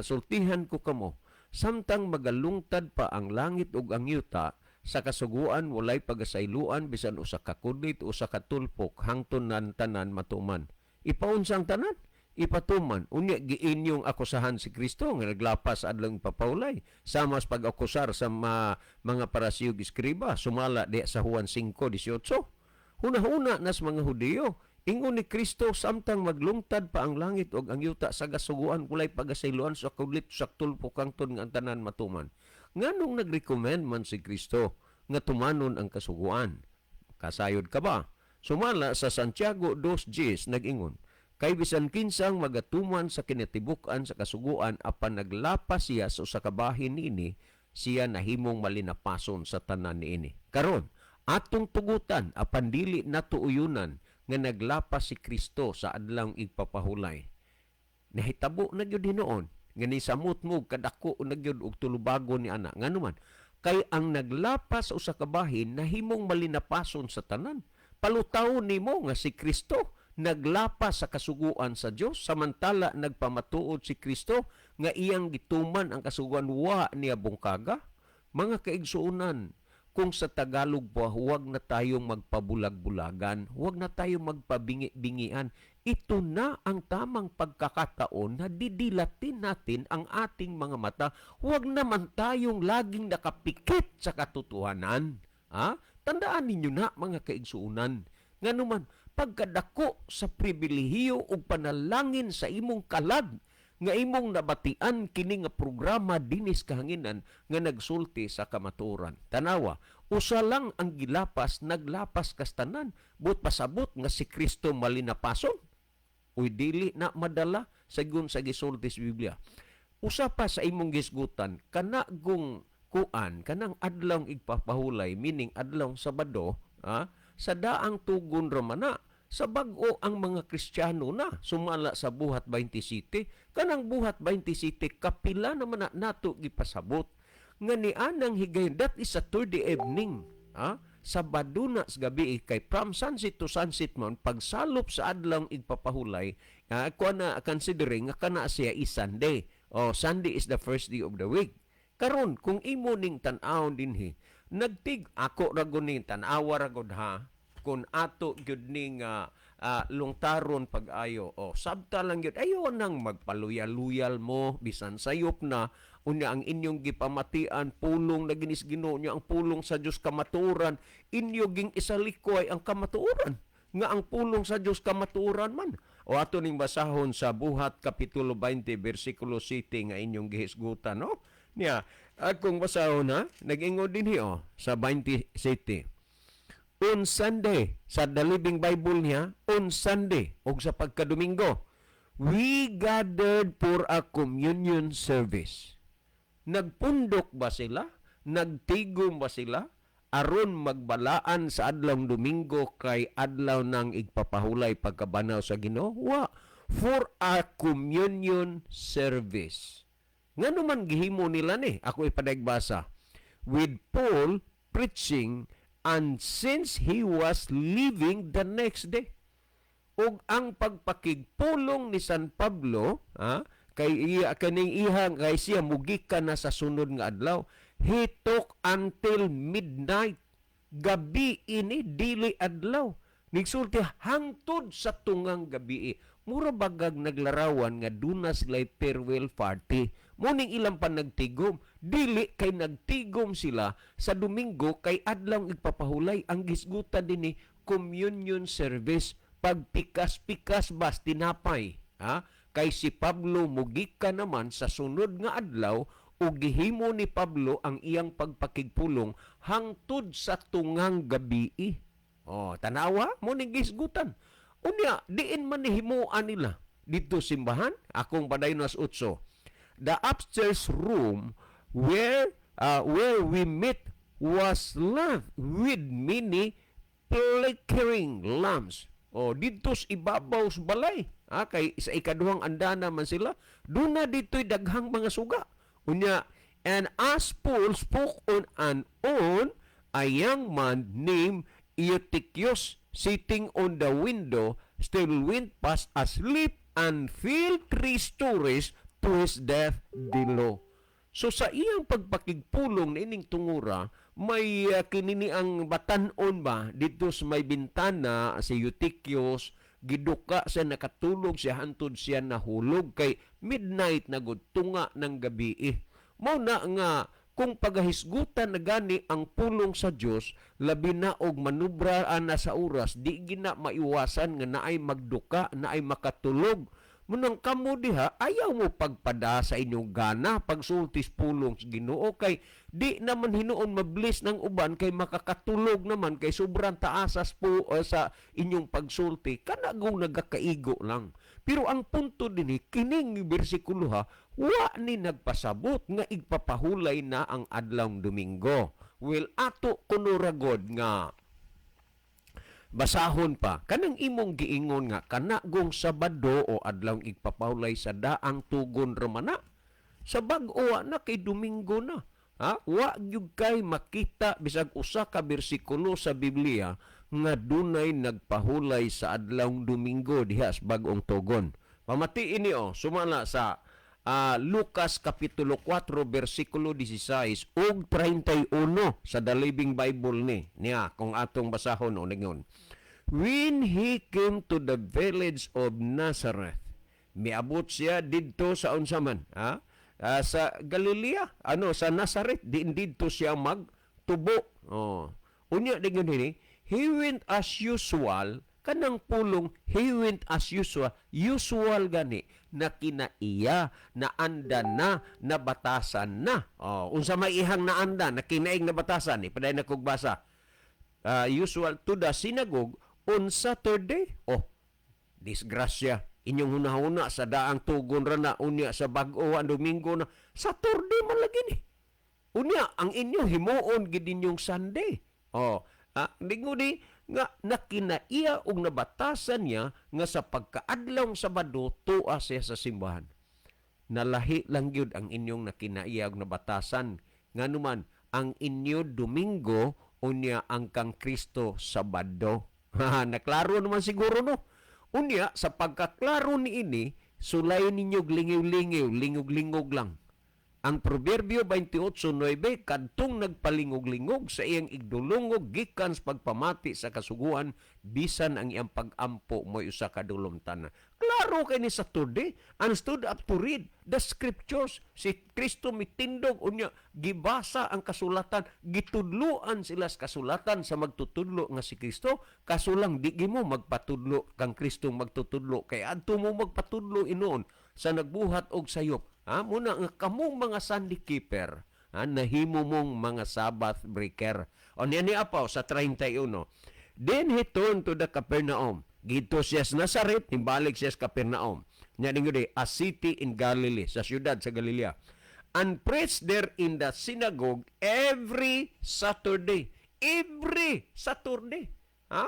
"Sultihan ko kamo, samtang magalungtad pa ang langit ug ang yuta, sa kasuguan walay pagasayloan bisan usa ka kudlit o usa ka tulpok hangtod nan tanan matuman." Ipaunsang tanan? Ipatuman. Unya giinyong akusahan si Kristo nga naglapas sa adlawng papahulay. Sama sa pag-akusar sa mga Parisiyo ug eskriba sumala di sa Juan 5:18. Huna-huna nas mga Hudiyo, Ingon ni Kristo, samtang maglungtad pa ang langit ug ang yuta sa kasuguan walay pagasayloan sa kudlit sa tulpo kangtod nga ang tanan matuman. Nganong nagrecommend man si Kristo nga tumanon ang kasuguan? Kasayod ka ba? Sumala sa Santiago 2:10, nag-ingon, "Kay bisan kinsang magatuman sa kinatibuk-an sa kasuguan apan naglapas siya sa usa ka bahin niini, siya nahimong malinapason sa tanan niini." Karon, atong tugutan apan dili nato uyunan nga naglapas si Kristo sa adlawng igpapahulay. Nahitabo na gyud hinuon nga nisamot mo kadako na gyud og tulubago ni ana. Ngano man? Kay ang naglapas sa usa ka bahin nahimong malinapason sa tanan. Palutaw nimo nga si Kristo naglapas sa kasuguan sa Dios, samantala nagpamatuod si Kristo nga iyang gituman ang kasuguan, wa niya bungkaga. Mga kaigsuonan, kung sa Tagalog po, huwag na tayong magpabulag-bulagan, huwag na tayong magpabingi-bingian. Ito na ang tamang pagkakataon na didilatin natin ang ating mga mata. Huwag naman tayong laging nakapikit sa katotohanan. Ha? Tandaan ninyo na, mga kaigsuonan. Nganuman, pagkadako sa pribilehiyo ug panalangin sa imong kalag nga imong nabatian kini nga programa dinis kahanginan nga nagsulti sa kamatuoran. Tanawa, usa lang ang gilapas, naglapas kastanan, but pasabot nga si Kristo malinapason. Uy, dili na madala sagun sa gisulti sa Biblia. Usa pa sa imong gisgutan, kana gung kuan, kanang adlawng igpapahulay, meaning adlawng Sabado, ha, sa daang tugon ramana sa bag-o ang mga Kristiyano na sumala sa Buhat 27. Kanang Buhat 27, kapila naman na nato gipasabot nga ni anang higayon, that is a Thursday evening, ha? Sabado na sa gabi kay from sunset to sunset man pagsalop sa adlawng igpapahulay, kuha na considering nga kana siya is Sunday. Oh, Sunday is the first day of the week. Karon, kung imo ning tan-awon dinhi, nagtig ako ra gud ning tan-awa ra gud, ha, kung ato gyud ning lungtaron pag-ayo, o sabta lang gyud, ayo nang magpaluyal-luyal mo bisan sayop na. Unya ang inyong gipamatian pulong na ginis Ginoo niyo, ang pulong sa Dios kamatuoran, inyo ging isalikoy ang kamatuoran nga ang pulong sa Dios kamatuoran man. O ato ning basahon sa Buhat kapitulo 20 bersikulo 7 nga inyong gihisgutan, no? Niya akong basahon, ha. Nag-ingon dinhi, oh, sa 27, on Sunday, sa The Living Bible niya, on Sunday, og sa pagkadomingo, we gathered for a communion service. Nagpundok ba sila? Nagtigom ba sila? Aron magbalaan sa adlawng Domingo kay adlaw ng igpapahulay pagkabanaw sa Ginoo? Wa. For a communion service. Ngano man gihimo nila ni? Ako ipadagbasa. With Paul preaching and since he was leaving the next day. Ug ang pagpakigpulong ni San Pablo, ha, kay iya kaning ihang kay siya mugikan na sa sunod nga adlaw. He took until midnight. Gabi ini, dili adlaw. Nigsulti hangtod sa tungang gabi. Mura bagag naglarawan nga duna sila farewell party. Muning ilang pa nagtigom. Dili kay nagtigom sila sa Domingo kay adlaw igpapahulay. Ang gisgutan dinhi, communion service, pagpikas-pikas bas tinapay. Ha? Kay si Pablo mugika naman sa sunod nga adlaw ug gihimo ni Pablo ang iyang pagpakigpulong hangtod sa tungang gabi. Oh, tanawa mo ni gisgutan. Unya, diin man nihimuan nila dito simbahan, akong padayon as 8. The upstairs room where we meet was lit with many flickering lamps. Oh, dito sa ibabaw sa balay. Ah, kay sa ikaduhang andana man sila. Duna dito'y daghang mga suga. Unya, and as Paul spoke on and on, a young man named Eutychus, sitting on the window, still went past asleep and fell three stories to his death below. So sa iyang pagpakigpulong na ining tungura, may kinini ang batanon ba dito sa may bintana, si Eutychius giduka siya, nakatulog siya hantod siya nahulog kay midnight na gud, tunga ng gabi eh. Mao na nga Kung pagahisgutan na gani ang pulong sa Dios, labi na og manubra ana sa oras, di gina maiwasan nga naay magduka, naay makatulog. Munang kamo diha, ayaw mo pagpada sa inyong gana pagsultis pulong sa Ginoo, kay di naman hinuon mablis ng uban kay makakatulog naman kay sobrang taasas po sa inyong pagsulti, kana gong nagakaigo lang. Pero ang punto dinhi, kining bersikulo ha, wa ni nagpasabot nga igpapahulay na ang adlawng Domingo. Well, ato kuno ragod nga basahon pa kanang imong giingon nga kana gong Sabado o adlawng igpapahulay sa daang tugon ramana sa bag-o, na kay Domingo na, ha. Wa gyud kay makita bisag usa ka bersikulo sa Biblia nga dunay nagpahulay sa adlawng Domingo diha sa bag-ong tugon. Pamatiin niyo sumala sa Lucas Kapitulo 4 bersikulo 16 ug 31 sa The Living Bible ni niya kung atong basahon o ningon. When he came to the village of Nazareth, miabot siya didto sa unsa man, ha? Sa Galilea, ano, sa Nazareth, din didto siya magtubo. Oh. Unya dingon hini, he went as usual, kanang pulong "he went as usual", usual gani na kinaiya, naanda na, nabatasan na. Oh, unsa may ihang naanda, na kinaig nabatasan, ipadayon na kog basa. Usual to the synagogue on Saturday. Oh, disgrasya. Inyong hunahuna sa daang tugon ra na, unya sa bag-o ang Domingo na, Saturday man lagi ni. Unya ang inyo himuon gid ninyong Sunday. Oh, di nga nakinaiya og nabatasan niya nga sa pagkaadlawng Sabado tua siya sa simbahan. Nalahi lang gyud ang inyong nakinaiya og nabatasan, nganuman ang inyo Domingo, unya ang kang Kristo Sabado. Naklaro naman siguro, no? Unya sa pagkaklaro niini, sulay ninyo lingiw-lingiw, lingog-lingog lang. Ang Proverbio 28:9, kadtong nagpalingog-lingog sa iyang igdulungog gikan sa pagpamati sa kasuguan, bisan ang iyang pag-ampo mo'y usa ka dulumtan. Klaro kay ni Saturday and stood up to read the scriptures. Si Kristo mitindog, unya gibasa ang kasulatan, gitudloan sila sa kasulatan sa magtutudlo nga si Kristo. Kasulang di gimo magpatudlo kang Kristo magtutudlo kay adto mo magpatudlo inoon sa nagbuhat og sayop. Ha, muna nga kamong mga Sunday keeper, ha, nahimo mong mga Sabbath breaker. O niya ni apaw sa 31. Then he turned to the Capernaum. Gito siya sa Nazaret, himbalik siya sa Capernaum. Nya ningon a city in Galilee, sa siyudad sa Galilea. And preached there in the synagogue every Saturday. Every Saturday. Ha?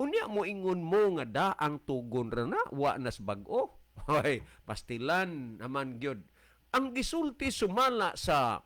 Unya mo ingon mo nga daang tugon ra na, wa nas bag-o. Hoy, pastilan naman gyud. Ang gisulti sumala sa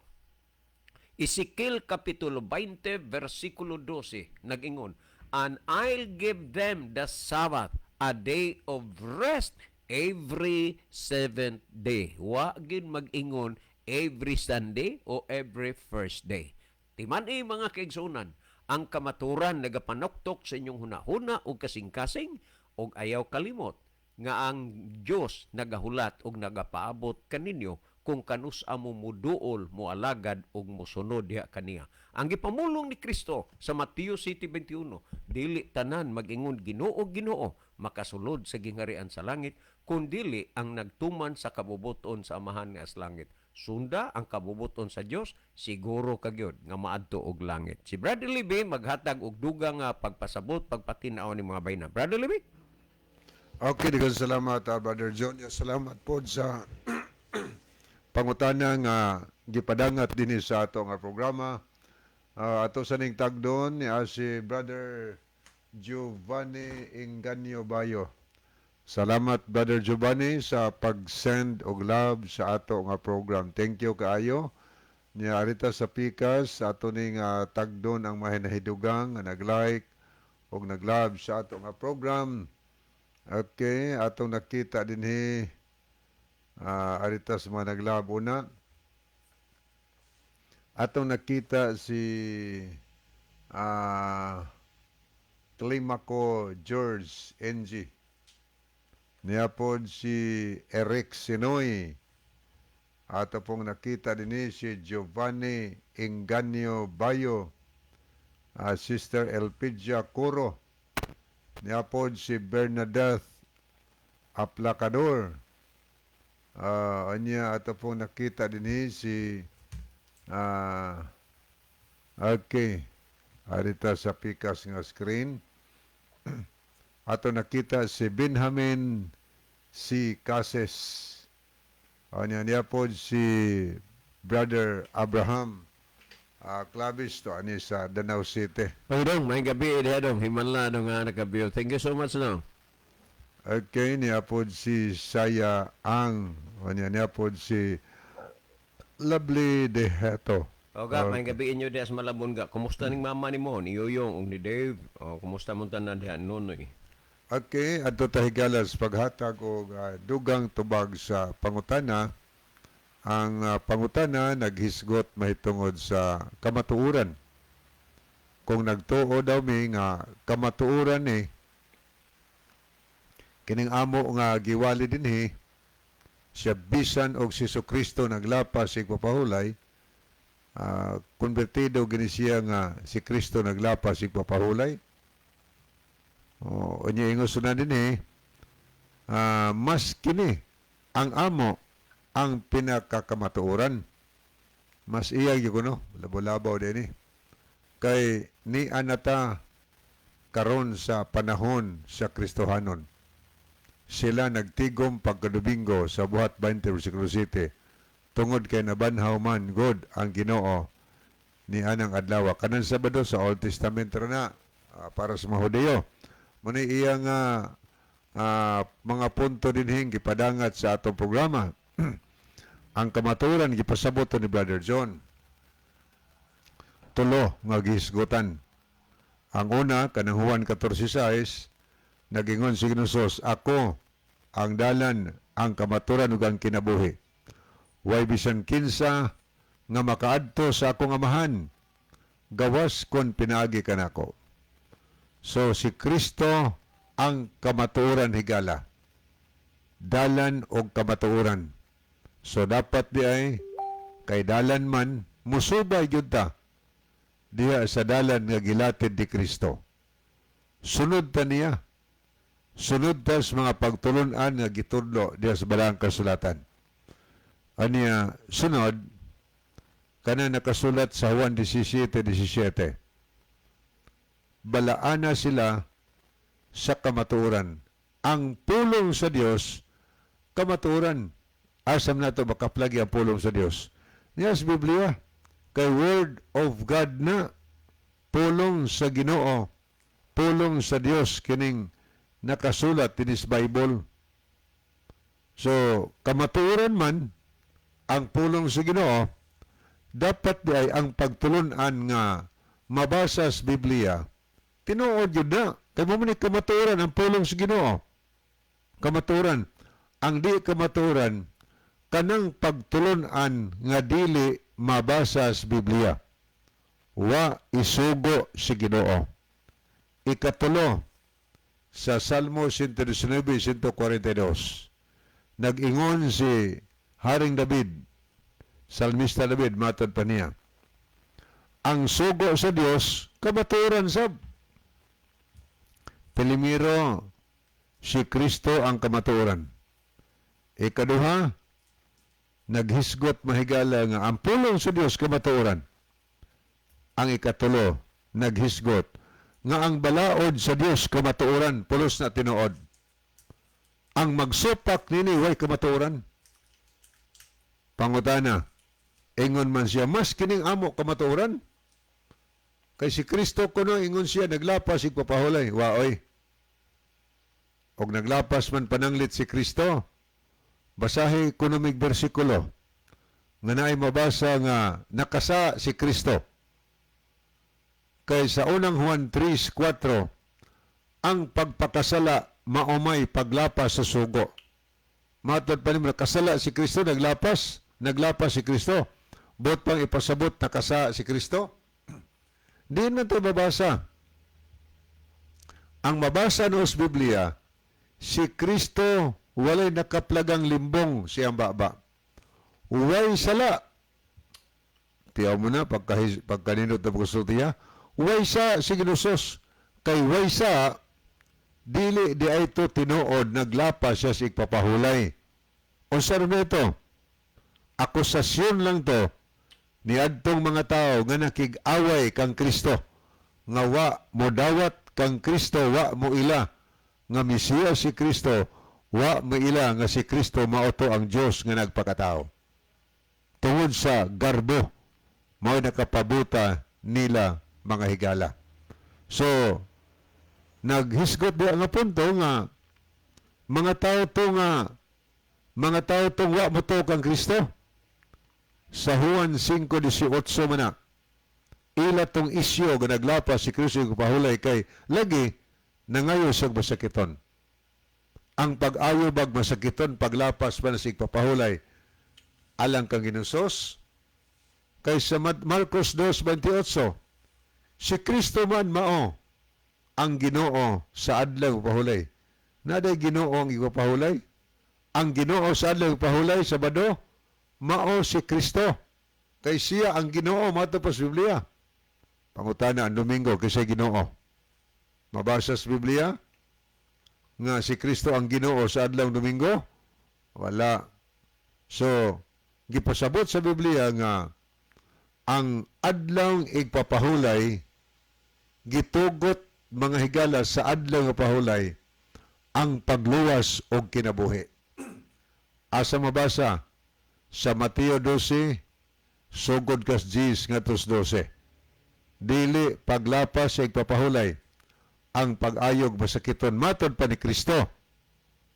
Ezekiel Kapitulo 20 versikulo 12 nag-ingon, "And I'll give them the Sabbath, a day of rest every seventh day." Wa gid mag-ingon every Sunday o every first day. Timan mga kaigsunan, ang kamaturan nagapanoktok sa inyong hunahuna ug kasing-kasing, ug ayaw kalimot nga ang Dios nagahulat ug nagapaabot kaninyo kung kanus-a mo muduol, moalagad ug mosunod diha kaniya. Ang gipamulong ni Kristo sa Mateo 7:21, dili tanan mag-ingon, "Ginoo, Ginoo," makasulod sa gingharian sa langit, kundili ang nagtuman sa kabubuton sa Amahan nga sa langit. Sunda ang kabubuton sa Dios, siguro ka gyud nga maadto og langit. Si Brother Libby maghatag og dugang nga pagpasabot, pagpatinaw ni mga bayna. Brother Libby? Okay, daghang salamat, Brother John. Salamat po sa pangutana nga gipadangat dinhi sa ato nga programa. Ato sa ning tagdon ni si Brother Giovanni Inganyo Bayo. Salamat, Brother Giovanni, sa pag-send og love sa ato nga program. Thank you kaayo. Nya arita sa Pikas ato ning tagdon ang mahinahidugang nga nag-like og nag-love sa ato nga program. Okay, atong nakita dinhi arita sa mga naglabo na. Atong nakita si Climaco George NG. Niya pod si Eric Sinoy. Ato pong nakita din si Giovanni Inganyo Bayo, Sister Elpidia Curo, niapod si Bernadette Aplacador. Anya ato pong nakita din si okay, arita sa pikas nga screen. Ato nakita si Benjamin si Cases. Anya niya po si Brother Abraham Clavis to ani sa Danao City. Oy dong, may gabi diha dong, himanla dong nga nakabiyo. Thank you so much no. Okay, niya po si Saya Ang. Anya niya po si Lovely Deheto. Oga, may gabi inyo diha sa Malabon ga. Kumusta ning mama nimo, ni Yoyong ug ni Dave? O kumusta mo tanan diha Nonoy? Okay, adto ta higala sa paghatag og dugang tubag sa pangutana. Ang pangutana naghisgot mahitungod sa kamatuoran. Kung nagtuo daw mi nga kamatuoran ni kining amo nga giwali dinhi siya bisan og si Kristo naglapas sig papahulay, konbertido gini siya nga si Kristo naglapas sig papahulay. O, unya ingos na dinhi, mas kini ang amo ang pinakakamatuoran. Mas iya gyud kuno, labo-labaw dinhi. Kay ni anata karon sa panahon sa Kristohanon. Sila nagtigom pagkadomingo sa buhat 20 versikulo 7 tungod kay nabanhaw man God ang Ginoo ni anang adlaw kanan Sabado sa Old Testament ra na para sa mga Hudiyo. Muna iya nga mga punto dinhing gipadangat sa atong programa. Ang kamatuoran gipasabot ni Brother John. Tulo nga gihisgutan. Ang una kanang Juan 14:6, nagingon si Ginoo, "Ako ang dalan, ang kamatuoran ug ang kinabuhi. Way bisan kinsa nga makaadto sa akong Amahan gawas kon pinaagi kanako." So si Kristo ang kamatuoran higala. Dalan og kamatuoran. So dapat di ay kay dalan man musubay gyud ta diha sa dalan nga gilatid ni Kristo. Sunod ta niya. Sunod ta sa mga pagtulunan nga gitudlo diha sa Balaang Kasulatan. Aniya sunod kana nakasulat sa Juan 17:17. Balaana sila sa kamatuoran. Ang pulong sa Dios kamatuoran. Asam nato makaplagi ang pulong sa Dios? Niya sa Biblia, kay Word of God na, pulong sa Ginoo, pulong sa Dios kining nakasulat dinis Bible. So, kamatuoran man ang pulong sa Ginoo, dapat di ay ang pagtulunan nga mabasa sa Biblia, tinuod yun na. Kay mo man ni kamatuoran ang pulong sa Ginoo. Kamatuoran. Ang di kamatuoran, kanang pagtulunan nga dili mabasa sa Biblia. Wa isugo si Ginoo. Ikatulo, sa Salmo 119:142, nag-ingon si Haring David, Salmista David, matod pa niya, ang sugo sa Dios, kamatuoran sab. Primero, si Kristo ang kamatuoran. Ikaduha, naghisgot mahigala nga ang pulong sa Dios kamatuoran. Ang ikatulo, naghisgot nga ang balaod sa Dios kamatuoran, pulos na tinuod. Ang magsupak nini way kamatuoran. Pangutana, ingon man siya, mas kining amo kamatuoran? Kay si Kristo kuno ingon siya naglapas igpapahulay, waoy. Og naglapas man pananglit si Kristo, basahi kuno mig bersikulo nga naay mabasa nga nakasa si Kristo. Kay sa unang Juan 3:4, ang pagpakasala maumay paglapas sa sugo. Matod pa nimo nakasala si Kristo, naglapas, naglapas si Kristo. Bot pang ipasabot nakasa si Kristo. Di man ito mabasa. Ang mabasa no sa Biblia, si Kristo walay nakaplagang limbong siyang baba. Way sala. Tiyaw mo na, pagkaninot na pagkasulti niya, way sa si Ginusos. Kay way sa, dili di ay to tinuod, naglapas siya sa igpapahulay. Unsa rin ito? Akusasyon lang to ni adtong mga tao nga nakig-away kang Kristo, nga wa mo dawat kang Kristo, wa mo ila nga Mesiya si Kristo, wa mo ila nga si Kristo mao to ang Dios nga nagpakatao. Tungod sa garbo, mao nakapabuta nila, mga higala. So, naghisgot di ang punto nga mga tao to nga mga tao tong wa mo to kang Kristo. Sa Juan 5:18 man na, ila tong isyo nga naglapas si Kristo yung pahulay kay lagi nangayo sa masakiton. Ang pag-ayo bag masakiton paglapas pa na sa igpapahulay alang kang Ginusos. Kay sa Marcos 2:28, si Kristo man mao ang Ginoo sa adlaw pahulay. Naday Ginoo ang igpapahulay. Ang Ginoo sa adlaw pahulay, Sabado, mao si Kristo. Kay siya ang Ginoo mato pa sa Biblia. Pangutana, ang Domingo kinsay Ginoo? Mabasa sa Biblia nga si Kristo ang Ginoo sa adlaw Domingo? Wala. So, gipasabot sa Biblia nga ang adlaw igpapahulay gitugot, mga higala, sa adlaw nga pahulay ang pagluwas og kinabuhi. Asa mabasa? Sa Mateo 12, sugod kas 10 ngadto 12. Dili paglapas sa igpapahulay ang pag-ayog masakiton matod pa ni Kristo.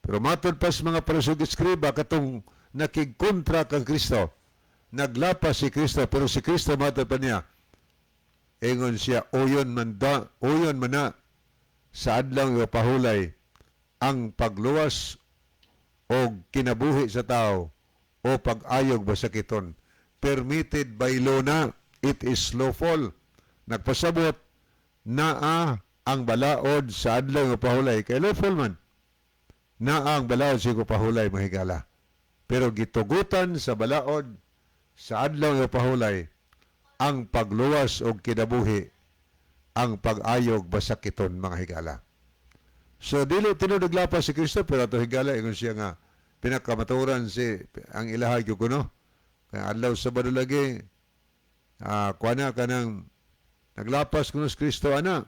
Pero matod pa sa mga Pariseo, eskriba, katong nakigkontra kang Kristo, naglapas si Kristo, pero si Kristo, matod pa niya, ingon siya, uyon man da, uyon man na sa adlaw nga pahulay ang pagluwas og kinabuhi sa tao o pag-ayog masakiton. Permitted by law na, it is lawful. Nagpasabot naa ang balaod sa adlaw nga pahulay kay lawful man. Naa ang balaod sa pahulay, mga higala. Pero gitugutan sa balaod sa adlaw nga pahulay ang pagluwas og kinabuhi ang pag-ayog masakiton, mga higala. So dili tinuod naglapas si Kristo, pero ato, higala, ingon siya nga pinakamaturan si ang ilaha gyud kuno. Kaya adlaw Sabado lagi kuha na kanang naglapas kuno si Kristo ana.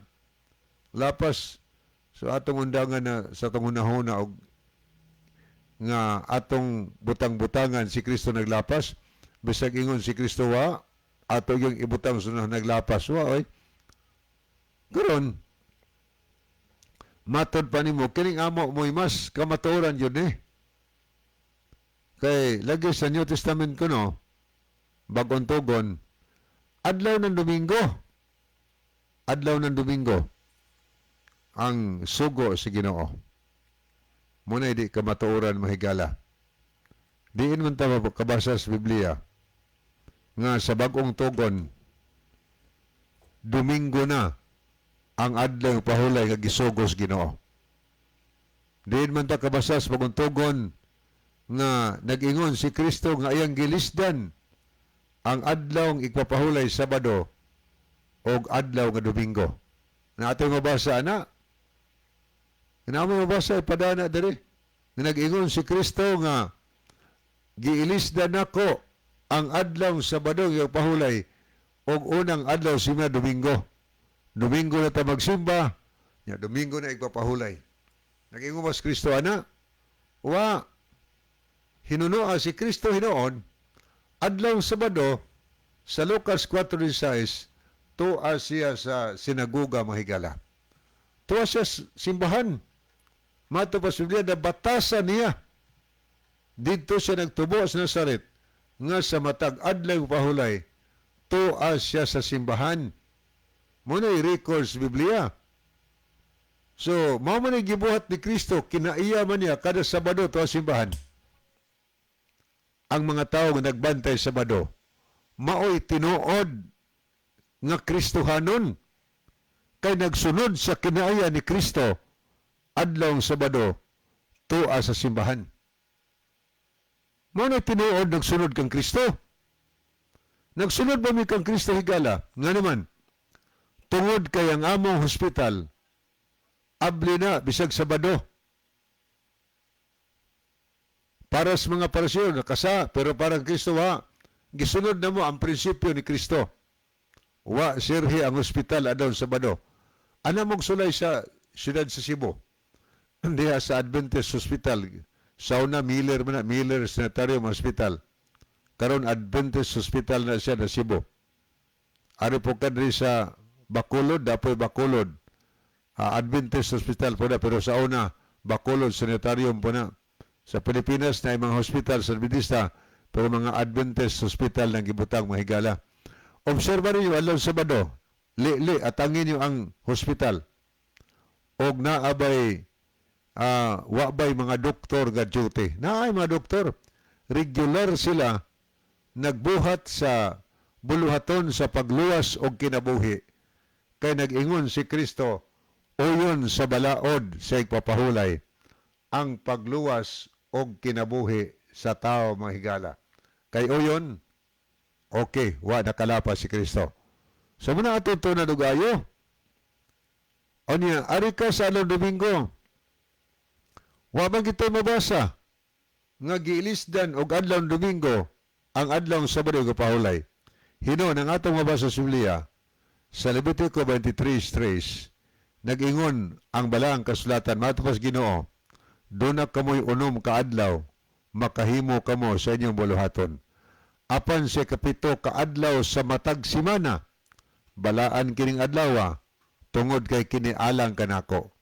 Lapas, so atong undangan na sa atong hunahuna og nga atong butang-butangan si Kristo naglapas, bisag ingon si Kristo wa, ato yung ibutang sa naglapas wa oy. Karon, matod pa nimo kining amo mo'y mas kamatuoran yun eh. Kay lagi sa New Testament kuno, Bagong Tugon, adlaw ng Domingo. Adlaw ng Domingo ang sugo sa Ginoo. Muna di kamatuoran, mahigala. Diin man ta kabasa sa Biblia nga sa Bagong Tugon, Domingo na ang adlaw pahulay nga gisugos Ginoo. Diin man ta kabasa sa Bagong Tugon nga nag-ingon si Kristo nga iyang gilisdan ang adlaw igpapahulay, Sabado, og adlaw nga Domingo. Na ato mabasa ana. Na mo mabasa ipadana diri. Nga nag-ingon si Kristo nga giilisdan nako ang adlaw Sabado nga pahulay og unang adlaw sima Domingo. Domingo na ta magsimba, nya Domingo na igpapahulay. Nag-ingon ba si Kristo ana? Wa. Hinunoa si Kristo hinuon adlaw Sabado sa Lucas 4:16, tuwa siya sa sinaguga, mahigala. Tuwa siya sa simbahan. Mato pa sa Biblia, nabatasan niya. Dito siya nagtubo sa Nazaret nga sa matag adlaw pahulay tuwa siya sa simbahan. Muna records Biblia. So, mao man gibuhat ni Kristo, kinaiya man niya kada Sabado tuwa simbahan. Ang mga tao nga nagbantay Sabado, maoy tinuod nga Kristohanon kay nagsunod sa kinaiya ni Kristo, adlaw Sabado tuwa sa simbahan. Mao na tinuod nagsunod kang Kristo. Nagsunod ba mi kang Kristo, higala? Nga naman, tungod kay ang among hospital, abli na bisag Sabado. Para sa mga Pariseo, nakasa, pero parang Kristo, wa. Gisunod na mo ang prinsipyo ni Kristo. Wa sirhi ang hospital adon Sabado. Ana mong sulay sa siyudad sa Cebu. Diha sa Adventist Hospital. Sa una, Miller man na, Miller Sanitarium Hospital. Karon Adventist Hospital na siya na Cebu. Ari po kadri sa Bacolod, dapoy Bacolod. Adventist Hospital po na, pero sa una, Bacolod Sanitarium po na. Sa Pilipinas na mga hospital sa Adventista, pero mga Adventist Hospital ng gibutang, mga higala. Obserba ninyo, adlaw Sabado, li-li, atangin niyo ang hospital. Og naabay, wa bay mga doktor nga duty? Naay mga doktor. Regular sila nagbuhat sa buluhaton sa pagluwas og kinabuhi. Kay nag-ingon si Kristo, uyon sa balaod sa igpapahulay ang pagluwas og kinabuhi sa tao, mga higala. Kay uyon, okay, wa nakalapas si Kristo. So muna ato to na dugayo. Onya, ari ka sa adlaw Domingo. Wa man kita mabasa nga giilisdan og adlaw Domingo ang adlaw Sabado ug pahulay. Hinuon ang atong mabasa sa Biblia sa Levitico 23:3, nag-ingon ang balaang kasulatan matupos Ginoo, "Duna kamoy 6 ka adlaw makahimo kamo sa inyong buluhaton. Apan sa 7 ka adlaw sa matag simana, balaan kining adlaw tungod kay kini alang kanako.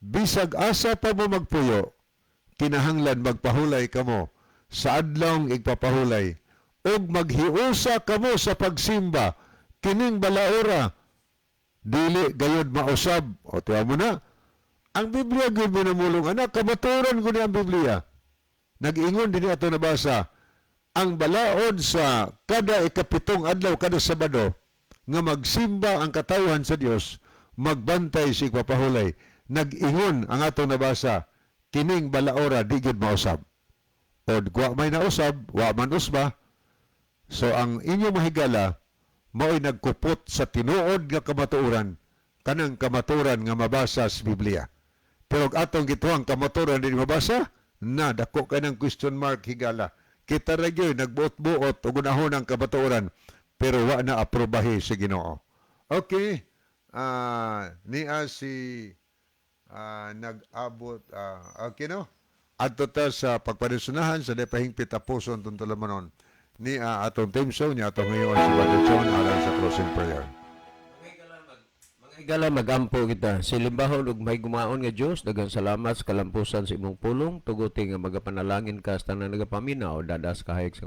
Bisag asa pa mo magpuyo, kinahanglan magpahulay kamo sa adlawng igpapahulay ug maghiusa kamo sa pagsimba. Kining balaora dili gayod mausab." O tiwa mo na ang Biblia gyud mo namulong anak kamaturan ko ni ang Biblia. Nag-ingon din ato nabasa ang balaod sa kada 7 adlaw kada Sabado nga magsimba ang katawhan sa Dios, magbantay sa igpapahulay. Nag-ingon ang atong nabasa, kining balaora di gyud mausab. O wa may nausab, wa man usba. So ang inyong mahigala mao'y nagkupot sa tinuod nga kamatuoran, kanang kamatuoran nga mabasa sa Biblia. Pero og atong gituang kamatuoran dili mabasa na, dako kay ng question mark, higala. Kita ra gyud nagbuot-buot og unahon ang kamatuoran, pero wa na aprobahi sa Ginoo. Okay, niya si nag-abot, okay no, adto ta sa pagpadisunahan sa depahingpit tapuson tong tulumanon ni atong theme song niya atong ngayon si Brother John alang sa closing prayer. Mga higala, magampo kita. Silimbahon ug mahigugmaon nga Dios, daghang salamat sa kalampusan sa imong pulong. Tuguti nga magapanalangin ka sa tanan nagapaminaw, dadas kahayag sa